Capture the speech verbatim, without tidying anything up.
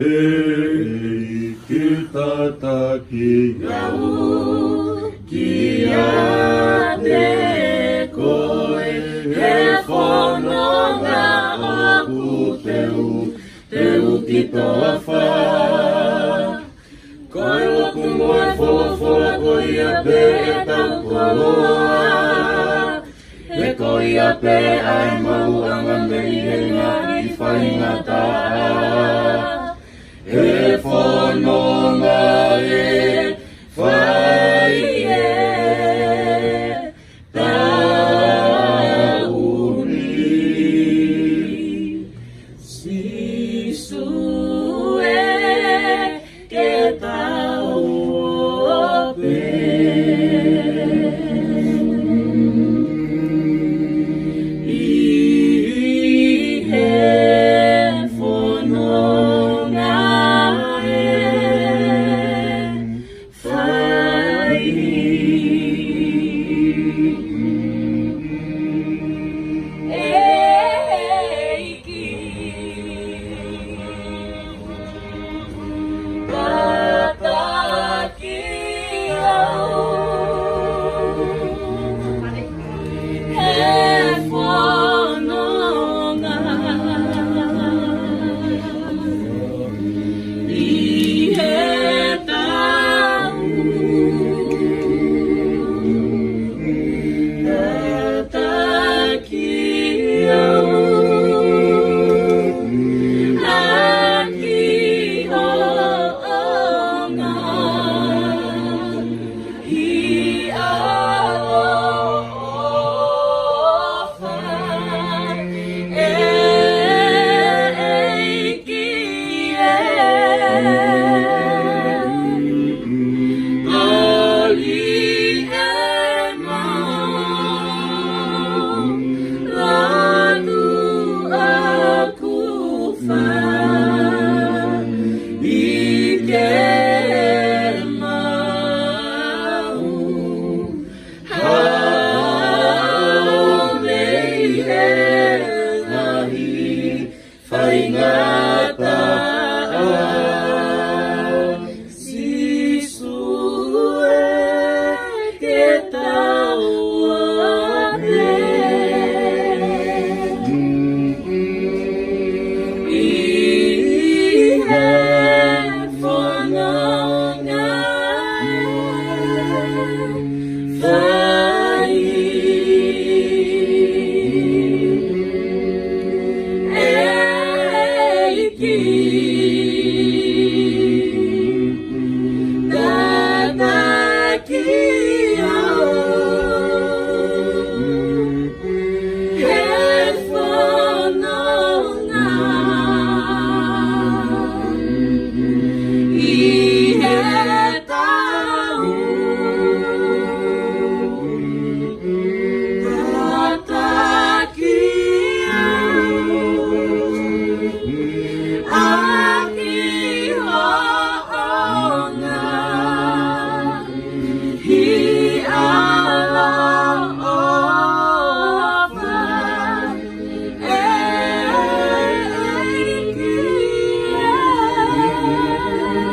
ʻEiki, tataki au kiate koe, he fononga ʻoku teu, teu ki toafa. Ko e lotu mo e folofola, ko ia pē ʻetau koloa. He ko ia pē ʻa e maʻuʻanga mei he ngaahi faingataʻa. He fononga ʻe fai ʻe taʻu ni. Sīsū ē, ke tau ō pē ʻi he fononga ʻe fai. ʻEiki, tataki au he fononga ʻi he taʻu. Tataki au ʻaki hoʻo ngaahi ʻaloʻofa, ʻEiki ē. Tali ʻemau lotu ʻoku fai ʻi he maʻu hao mei he ngaahi faingataʻa. Sīsū ē, ke tau ō pē ʻi he fononga ʻe fai. ʻEiki, tataki au he fononga ʻi he taʻu. Tataki au ʻaki hoʻo ngaahi ʻaloʻofa, ʻEiki ē.